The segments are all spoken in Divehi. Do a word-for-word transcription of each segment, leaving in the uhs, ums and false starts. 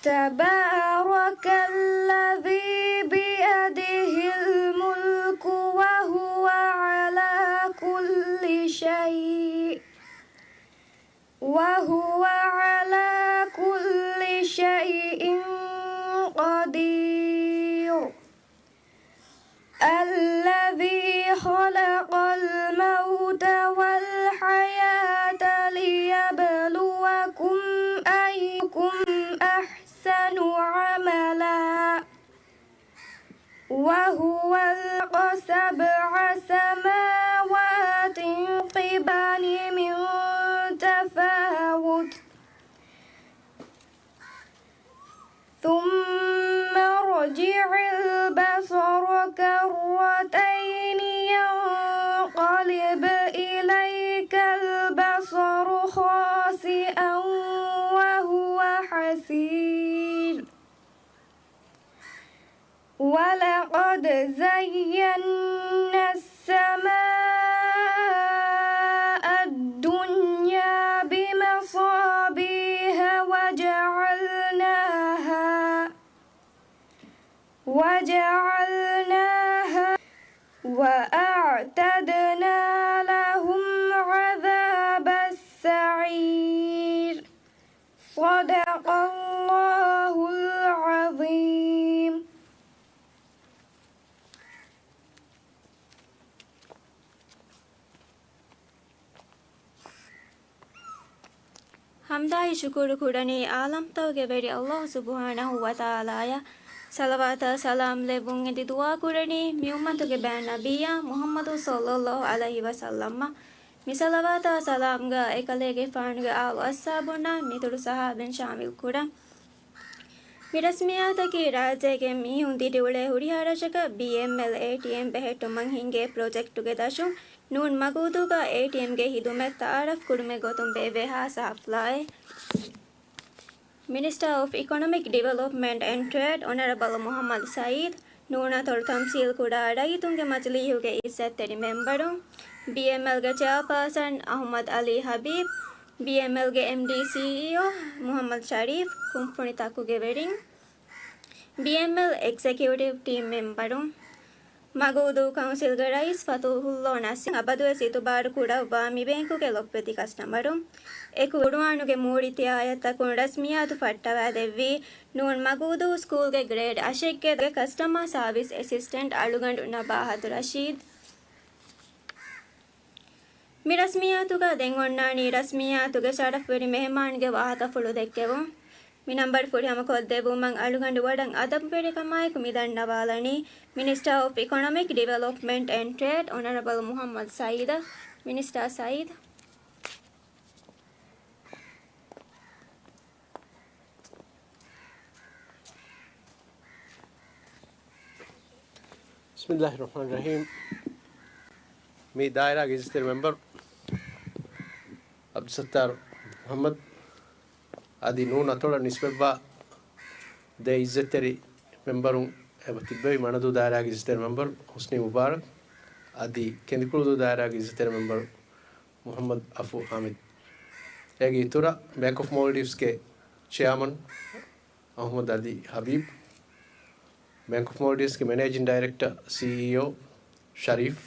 تبارك الذي بيده الملك وهو على كل شيء، وهو على كل شيء قدير. الذي خلق الموت والحياة ليبلوكم أيكم أحسن عملا، وهو خلق سبع سماوات طباقا من تفاوت، ثم ارجع البصر كرتين ينقلب إليك البصر خاسئا وهو حسير. ولقد زينا السماء الدنيا بمصابيح وجعلناها، وجعلناها، وأعتدنا لهم عذاب السعير. صدق الله العظيم. ޙަމްދާއި ޝުކުރު ކުރަނީ ޢާލަމްތަކުގެ ވެރި ﷲ ސުބްޙާނަހޫ ވަތަޢާލާއަށް. ޞަލަވާތާ ސަލާމް ލެއްވުން އެދި ދުޢާ ކުރަނީ މި އުއްމަތުގެ ބައި ނަބިއްޔާ މުޙައްމަދު ޞައްލައްލާހު ޢަލައިހި ވަސައްލަމަށް. މި ޞަލަވާތާ ސަލާމްގަ އެކަލޭގެފާނުގެ އާލު އަޞްޙާބުންނާ މިތުރު ޞަޙާބީން ޝާމިލް ކުރަން. މި ރަސްމިއްޔާތަކީ ރާއްޖޭގެ މީހުން ދިރިއުޅޭ ހުރިހާ ރަށަކަށް ބީއެމްއެލް އޭޓީއެމް ބެހެއްޓުމަށް ހިންގޭ ޕްރޮޖެކްޓުގެ ދަށުން ނޫން މަގޫދޫގަ އޭޓީއެމްގެ ހިދުމަތް ތަޢާރަފް ކުރުމެއް ގޮތުން ބޭއްވޭ ޚާއްޞަ ޙަފްލާއެއް. މިނިސްޓާ އޮފް އިކޮނޮމިކް ޑިވެލޮޕްމަންޓް އެންޑް ޓްރޭޑް އޮނަރަބަލް މުޙައްމަދު ސައީދު، ނޫނަތޮޅު ތަމްސީލް ކުރާ ރައްޔިތުންގެ މަޖިލީހުގެ އިއްޒަތްތެރި މެމްބަރުން، ބީއެމްއެލްގެ ޗެއާޕާސަން އަޙުމަދު ޢަލީ ޙަބީބް، ބީއެމްއެލްގެ އެމްޑީ ސީއީއޯ މުޙައްމަދު ޝަރީފް، ކުންފުނިތަކުގެ ވެރިން، ބީއެމްއެލް އެގްޒެކިއުޓިވް ޓީމް މެމްބަރުން، މަގޫދޫ ކައުންސިލްގެ ރައީސް ފަތުޙުﷲ ނަސީމް އަބަދުވެސް އިތުބާރު ކުރައްވާ މި ބޭންކުގެ ލޮބުވެތި ކަސްޓަމަރުން އެކު އުޑުއަނުގެ މޫރި ތިޔާ އަޔަށްތަކުން ރަސްމިއްޔާތު ފައްޓަވާދެއްވީ ނޫން މަގޫދޫ ސްކޫލްގެ ގްރޭޑް އަށެއްގެ ކަސްޓަމާ ސާވިސް އެސިސްޓެންޓް އަޅުގަނޑު ނަބާހަތު ރަޝީދު. މި ރަސްމިއްޔާތުގަ ދެން އޮންނާނީ ރަސްމިއްޔާތުގެ ޝަރަފްވެރި މެހެމާންގެ ވާހަކަފުޅު ދެއްކެވުން. މި ނަންބަރު ފުރިހަމަކޮށްދެއްވުމަށް އަޅުގަނޑު ވަޑަށް އަދަބުވެރިކަމާއެކު މި ދަންނަވާލަނީ މިނިސްޓާ އޮފް އިކޮނޮމިކް ޑިވެލޮޕްމަންޓް އެންޑް ޓްރޭޑް އޮނަރަބަލް މުޙައްމަދު ސައީދަށް. މިނިސްޓާ ސައީދު. ބިސްމިއްލާހި ރަޙްމާނި ރަޙީމް. މި ދާއިރާގެ އިއްޒަތްތެރި މެމްބަރު ޢަބްދުއްސައްތާރު މުޙައްމަދު އަދި ނޫން އަތޮޅަށް ނިސްބަތްވާ ދެ އިއްޒަތްތެރި މެމްބަރުން އެބަ ތިއްބެވި މަނަދޫ ދާއިރާގެ އިއްޒަތްތެރި މެމްބަރު ޙުސްނީ މުބާރަކް އަދި ކެނދިކުޅުދޫ ދާއިރާގެ އިއްޒަތްތެރި މެމްބަރު މުޙައްމަދު އަފޫ ޙާމިދު. އޭގެ އިތުރަށް ބޭންކް އޮފް މޯލްޑިވްސްގެ ޗެއާމަން އަޙްމަދު ޢަލީ ޙަބީބް، ބޭންކް އޮފް މޯލްޑިވްސްގެ މެނޭޖިން ޑައިރެކްޓަރ، ސީއީއޯ، ޝަރީފް،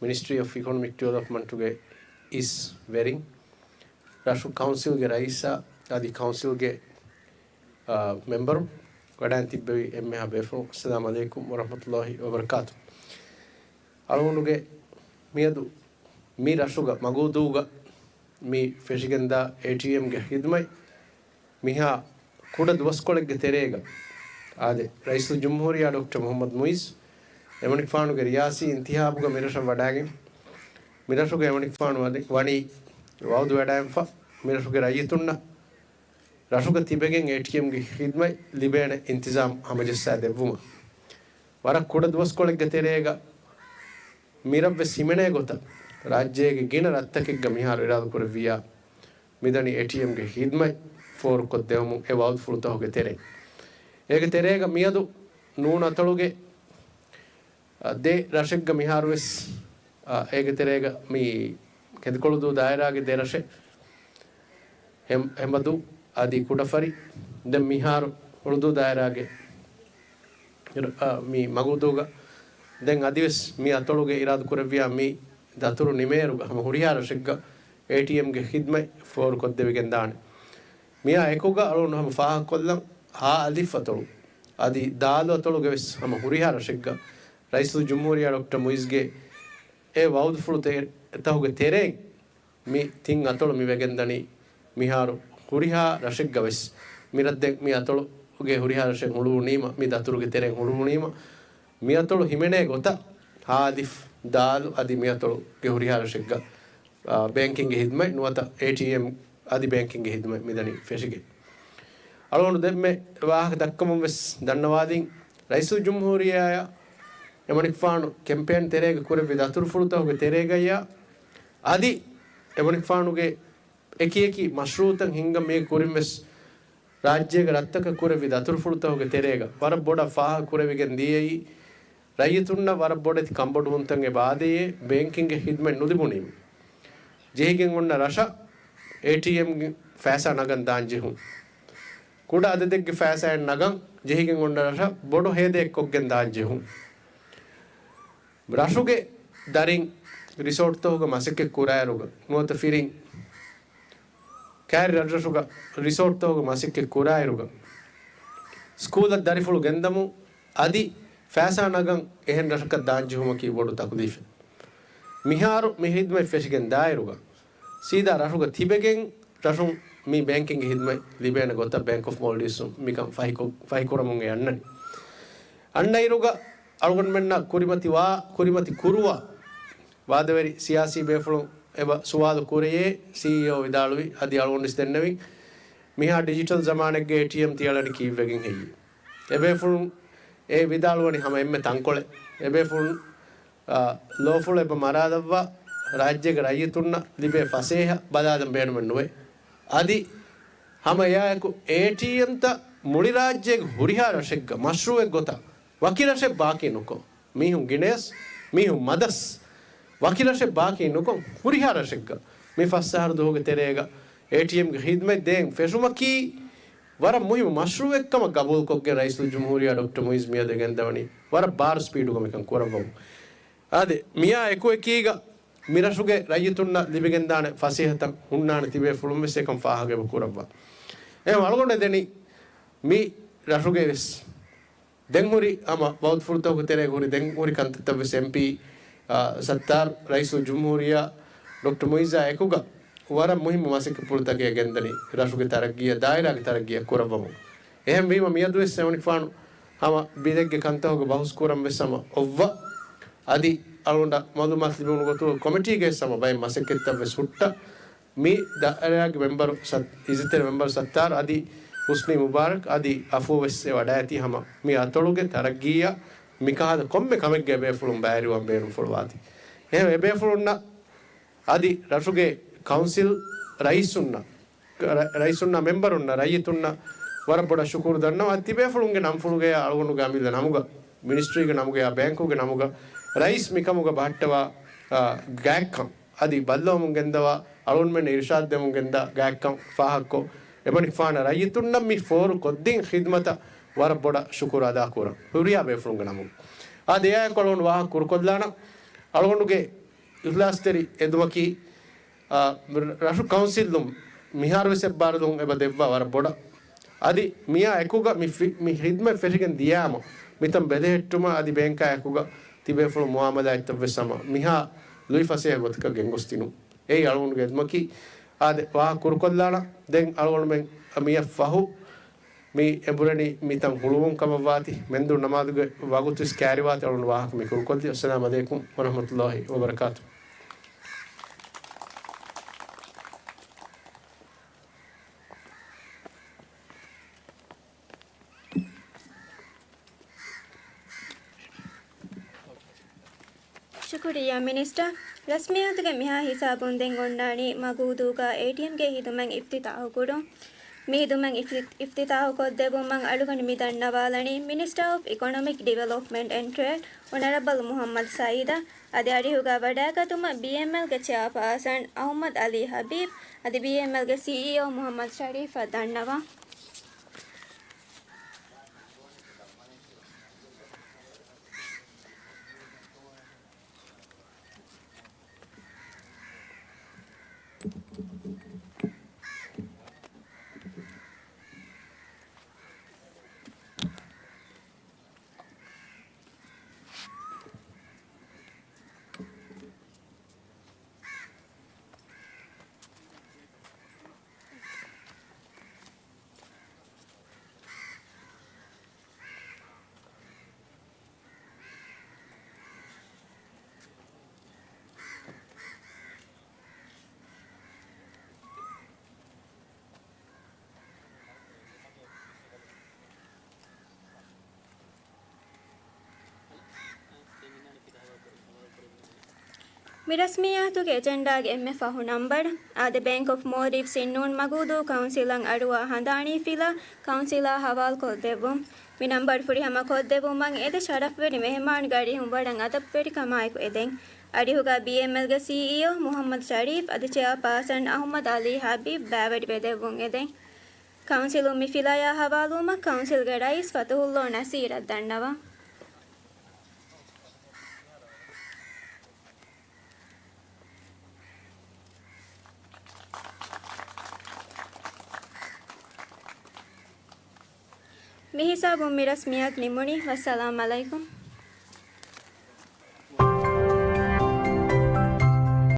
މިނިސްޓްރީ އޮފް އިކޮނޮމިކް ޑިވެލޮޕްމަންޓުގެ އިސް ވެރިން، ރަށު ކައުންސިލްގެ ރައީސާ އަދި ކައުންސިލްގެ، އާ، މެމްބަރު، ވަޑައިން ތިއްބެވި އެންމެހާ ބޭފުޅުން، އައްސަލާމު ޢަލައިކުމް ވަރަޙްމަތުﷲި ވަބަރަކާތު. އަޅުގަނޑުގެ މިއަދު މި ރަށުގަ މަގޫދޫގަ މި ފެށިގެންދާ އޭޓީއެމްގެ ޚިދުމަތް މިހާ ކުޑަ ދުވަސްކޮޅެއްގެ ތެރޭގަ އާދެ، ރައީސުލްޖުމްހޫރިއްޔާ ޑޮކްޓަރ މުޙައްމަދު މުޢިއްޒު އެމަނިކުފާނުގެ ރިޔާސީ އިންތިޚާބުގަ މިރަށަށް ވަޑައިގެން، މިރަށުގަ އެމަނިކުފާނު ވަނީ ވައުދު ވެޑައިންފަ، މިރަށުގެ ރައްޔިތުންނަށް ރަށުގަ ތިބެގެން އޭޓީއެމްގެ ޚިދުމަތް ލިބޭނެ އިންތިޒާމް ހަމަޖައްސާ ދެއްވުމަށް. ވަރަށް ކުޑަ ދުވަސްކޮޅެއްގެ ތެރޭގަ މިރަށްވެސް ހިމެނޭ ގޮތަށް، ރާއްޖޭގެ ގިނަ ރަށްތަކެއްގަ މިހާރު އިރާދަކުރެއްވިއްޔާ، މިދަނީ އޭޓީއެމްގެ ޚިދުމަތް ފޯރުކޮށްދެވުމުން އެ ވައުދުފުޅުތަކުގެ ތެރެއިން. އޭގެ ތެރޭގަ މިއަދު ނޫން އަތޮޅުގެ އަ، ދެ ރަށެއްގަ މިހާރުވެސް، އަ، އޭގެ ތެރޭގަ މި ކެނދިކޮޅުދޫ ދާއިރާގެ ދެ ރަށެއް ހެމް-، ހެމަދޫ އަދި ކުޑަފަރި. ދެން މިހާރު ހުޅުދޫ ދާއިރާގެ އާ، މި މަގޫދޫގަ ދެން އަދިވެސް މި އަތޮޅުގެ އިރާދަ ކުރެއްވިޔާ މި ދަތުރު ނިމޭއިރުގަ ހަމަ ހުރިހާ ރަށެއްގަ އޭޓީއެމްގެ ޚިދްމަތް ފޯރުކޮށްދެވިގެންދާނެ. މިއާ އެކުގަ އަޅުގަނޑު ހަމަ ފާހަގަކޮށްލަން، ހާ އަލިފް އަތޮޅު އަދި ދާލު އަތޮޅުގެ ވެސް ހަމަ ހުރިހާ ރަށެއްގަ ރައީސުލްޖުމްހޫރިއްޔާ ޑޮކްޓަރ މުއިއްޒުގެ އެ ވައުދުފުޅު ތެ-، ތަހުގެ ތެރެއިން މި ތިން އަތޮޅު މި ވެގެންދަނީ މިހާރު ހުރިހާ ރަށެއްގަ ވެސް. މިރަށް ދެން މި އަތޮޅުގެ ހުރިހާ ރަށެއް ހުޅުވުނީމަ، މި ދަތުރުގެ ތެރެއިން ހުޅުވުނީމަ، މި އަތޮޅު ހިމެނޭ ގޮތަށް ހާ އަލިފް ދާލު އަދި މި އަތޮޅުގެ ހުރިހާ ރަށެއްގަ، އާ، ބޭންކިންގގެ ހިދުމަތް ނުވަތަ އޭޓީއެމް އަދި ބޭންކިންގގެ ހިދުމަތް މިދަނީ ފެށިގެން. އަޅުގަނޑު ދެންމެ ވާހަކަ ދައްކަމުން ވެސް ދަންނަވާލިން، ރައީސުލްޖުމްހޫރިއްޔާއަށް އެމަނިކުފާނު ކެމްޕޭން ތެރޭގަ ކުރެއްވި ދަތުރުފުޅުތަކުގެ ތެރޭގައްޔާ އަދި އެމަނިކުފާނުގެ އެކި އެކި މަޝްރޫއުތައް ހިންގަން މީ ކުރިން ވެސް ރާއްޖޭގެ ރަށްތަކަށް ކުރެއްވި ދަތުރުފުޅުތަކުގެ ތެރޭގަ ވަރަށް ބޮޑަށް ފާހަގަ ކުރެވިގެން ދިޔައީ، ރައްޔިތުންނަށް ވަރަށް ބޮޑެތި ކަންބޮޑުވުންތައް އެބަ އާދޭ، ބޭންކިންގގެ ޚިދުމަތް ނުލިބުނީމަ. ޖެހިގެން އޮންނަ ރަށަށް އޭޓީއެމްގެ ފައިސާ ނަގަން ދާން ޖެހުން. ކުޑަ އަދަދެއްގެ ފައިސާއެއް ނަގަން ޖެހިގެން އޮންނަ ރަށަށް ބޮޑު ހޭދައެއް ކޮށްގެން ދާން ޖެހުން. ރަށުގެ ދަރިން ރިސޯޓްތަކުގަ މަސައްކަތް ކުރާއިރުގަ ނުވަތަ ފިރިން ކައިރި ރަށްރަށުގަ ރިސޯޓްތަކުގަ މަސައްކަތް ކުރާއިރުގަ ސްކޫލަށް ދަރިފުޅު ގެންދަމުން އަދި ފައިސާ ނަގަން އެހެން ރަށަކަށް ދާން ޖެހުމަކީ ބޮޑު ތަކުލީފެއް. މިހާރު މި ހިދުމަތް ފެށިގެން ދާއިރުގަ ސީދާ ރަށުގަ ތިބެގެން ރަށުން މި ބޭންކިންގގެ ހިދުމަތް ލިބޭނެ ގޮތަށް ބޭންކް އޮފް މޯލްޑިވްސް މިކަން ފަހިކޮ-، ފަހިކުރަމުން އެ އަންނަނީ. އަންނައިރުގަ އަޅުގަނޑުމެންނަށް ކުރިމަތިވާ، ކުރިމަތި ކުރުވާ ވާދަވެރި ސިޔާސީ ބޭފުޅުން އެބަ ސުވާލު ކުރެޔޭ، ސީއީއޯ ވިދާޅުވި، އަދި އަޅުގަނޑު ވެސް ދެންނެވިން. މިހާ ޑިޖިޓަލް ޒަމާނެއްގަ އޭޓީއެމް ތިޔަޅަނީ ކީއްވެގެން ހެއްޔޭ؟ އެބޭފުޅުން އެ ވިދާޅުވަނީ ހަމަ އެންމެ ތަންކޮޅެއް. އެބޭފުޅުން، އާ، ލޯފުޅު އެބަ މަރާލައްވާ، ރާއްޖޭގެ ރައްޔިތުންނަށް ލިބޭ ފަސޭހަ ބަލާލަން ބޭނުމެއް ނުވޭ. އަދި ހަމަ އެއާއެކު އޭޓީއެމްތައް މުޅި ރާއްޖޭގެ ހުރިހާ ރަށެއްގަ މަޝްރޫއެއް ގޮތަށް ވަކި ރަށެއް ބާކީ ނުކޮށް، މީހުން ގިނަޔަސް، މީހުން މަދަސް، ވަކި ރަށެއް ބާކީ ނުކޮށް، ހުރިހާ ރަށެއްގަ މި ފަސް އަހަރު ދުވަހުގެ ތެރޭގަ އޭޓީއެމްގެ ޚިދުމަތް ދޭން ފެށުމަކީ ވަރަށް މުހިއްމު މަޝްރޫއެއްކަމަށް ގަބޫލުކޮށްގެން ރައީސުލްޖުމްހޫރިއްޔާ ޑޮކްޓަރ މުއިއްޒު މިއަދު ގެންދަވަނީ ވަރަށް ބާރު ސްޕީޑުގަ މިކަން ކުރައްވަމުން. އާދެ، މިއާ އެކު އެކީގަ މި ރަށުގެ ރައްޔިތުންނަށް ލިބިގެންދާނެ ފަސޭހަތައް ހުންނާނެ ތިބޭފުޅުން ވެސް އެކަން ފާހަގަ އެބަ ކުރައްވާ. އެހެން އަޅުގަނޑު ދެނީ މި ރަށުގެ ވެސް ދެން ހުރި ހަމަ ވައުދުފުޅުތަކުގެ ތެރޭގަ ހުރި ދެން ހުރި ކަންތައްތައް ވެސް އެމްޕީ، އާ، ސައްތާރު ރައީސުލްޖުމްހޫރިއްޔާ ޑޮކްޓަރ މުއިއްޒާ އެކުގަ ވަރަށް މުހިއްމު މަސައްކަތްޕުޅުތަކެއް ގެންދަނީ ރަށުގެ ތަރައްގީއަށް، ދާއިރާގެ ތަރައްގީއަށް ކުރައްވަމުން. އެހެންވީމަ މިއަދުވެސް އެމަނިކުފާނު ހަމަ ބިލެއްގެ ކަންތަކުގެ ބަހުސް ކުރަން ވެސް ހަމަ އޮއްވަ. އަދި އަޅުގަނޑަށް މައުލޫމާތު ލިބުނު ގޮތުގަ ކޮމިޓީގެ ވެސް ހަމަ ބައެއް މަސައްކަތްތައް ވެސް ހުއްޓަ. މި ދާއިރާގެ މެމްބަރު ސައް-، އިއްޒަތްތެރި މެމްބަރު ސައްތާރު އަދި ހުސްނީ މުބާރަކް އަދި އަފޫ ވެސް އެ ވަޑައިގަތީ ހަމަ މި އަތޮޅުގެ ތަރައްގީއަށް މިކަހަލަ ކޮންމެ ކަމެއްގަ އެބޭފުޅުން ބައިވެރިވާން ބޭނުންފުޅުވާތީ. އެހެން އެބޭފުޅުންނަށް އަދި ރަށުގެ ކައުންސިލް ރައީސުންނަށް، ރަ-، ރައީސުންނާ މެމްބަރުންނަށް ރައްޔިތުންނަށް ވަރަށް ބޮޑަށް ޝުކުރު ދަންނަވަން. އަދި ތިބޭފުޅުންގެ ނަންފުޅުގަޔާ އަޅުގަނޑުގެ އަމިއްލަ ނަމުގަ، މިނިސްޓްރީގެ ނަމުގަޔާ ބޭންކުގެ ނަމުގަ ރައީސް މިކަމުގަ ބަހައްޓަވާ، އާ، ގާތްކަން އަދި ބައްލަވަމުން ގެންދަވާ، އަޅުގަނޑުމެން އިރުޝާދު ދެމުން ގެންދާ ގާތްކަން ފާހަގަކޮށް، އެމަނިކުފާނަށް ރައްޔިތުންނަށް މި ފޯރު ކޮށްދިން ޚިދުމަތަށް ވަރަށް ބޮޑަށް ޝުކުރު އަދާކުރަން. ހުރިހާ ބޭފުޅުންގެ ނަމުން. އާދެ، އެއާއެކު އަޅުގަނޑު ވާހަކަ ކުރުކޮށްލާނަން. އަޅުގަނޑުގެ އިޚްލާޞްތެރި އެދުމަކީ، އާ، ރަށު ކައުންސިލުން މިހާރުވެސް އެއްބާރުލުން އެބަ ދެއްވާ ވަރަށް ބޮޑަށް. އަދި މިއާ އެކުގަ މި ފި-، މި ޚިދުމަތް ފެށިގެން ދިޔާމަ، މިތަން ބެލެހެއްޓުމަށް އަދި ބޭންކާ އެކުގަ ތިބޭފުޅުން މުއާމަލާތްތައްވެސް ހަމަ މިހާ ލުއިފަސޭހަ ގޮތަކަށް ގެންގޮސްދިނުން. އެއީ އަޅުގަނޑުގެ އެދުމަކީ. އާދެ، ވާހަކަ ކުރުކޮށްލާނަން. ދެން އަޅުގަނޑުމެން މިއަށް ފަހު މި އެނބުރެނީ މިތަން ހުޅުވުން ކަމަށްވާތީ، މެންދުރު ނަމާދުގެ ވަގުތުވެސް ކައިރިވާތީ. އަޅުގަނޑު ވާހަކަ މި ކުރުކޮށްލީ. އައްސަލާމު ޢަލައިކުމް ވަރަޙްމަތުﷲި ވަބަރަކާތުހު. ޝުކުރިއްޔާ މިނިސްޓަރ. ރަސްމިއްޔާތުގެ މިހާ ހިސާބުން ދެން އޮންނާނީ މަގޫދޫގަ އޭޓީއެމްގެ ހިދުމަތް އިފްތިތާޙުކުރުން. މި ހިދުމަތް އިފްތި-، އިފްތިތާޙުކޮށްދެއްވުމަށް އަޅުގަނޑު މި ދަންނަވާލަނީ މިނިސްޓަރ އޮފް އިކޮނޮމިކް ޑިވެލޮޕްމަންޓް އެންޑް ޓްރޭޑް އޮނަރަބަލް މުޙައްމަދު ސަޢީދަށް. އަދި އަރިހުގަ ވަޑައިގަތުމަށް ބީއެމްއެލްގެ ޗެއާޕާސަން އަޙްމަދު ޢަލީ ޙަބީބް އަދި ބީއެމްއެލްގެ ސީއީއޯ މުޙައްމަދު ޝަރީފަށް ދަންނަވަން. މި ރަސްމިއްޔާތުގެ އެޖެންޑާގެ އެންމެ ފަހު ނަންބަރު. އާދެ، ބޭންކް އޮފް މޯލްޑިވްސް އިން ނޫން މަގޫދޫ ކައުންސިލަށް އަޑުއައި ހަނދާނީ ފިލާ ކައުންސިލާ ހަވާލުކޮށްދެއްވުން. މި ނަންބަރު ފުރިހަމަ ކޮށްދެއްވުމަށް އެދޭ ޝަރަފްވެރި މެހެމާނުގެ އަރިހުން ވަރަށް އަދަބުވެރިކަމާއެކު އެދެން. އަރިހުގަ ބީއެމްއެލްގެ ސީއީއޯ މުޙައްމަދު ޝަރީފް އަދި ޗެއާޕާސަން އަޙްމަދު ޢަލީ ޙަބީބް ބައިވެޑިވެދެއްވުން އެދެން. ކައުންސިލުން މި ފިލާޔާ ހަވާލުވުމަށް ކައުންސިލްގެ ރައީސް ފަތުޙުﷲ ނަޞީރަށް ދަންނަވަން. މި ހިސާބުން މި ރަސްމިއްޔާތު ނިމުނީ. ވައްސަލާމް ޢަލައިކުމް.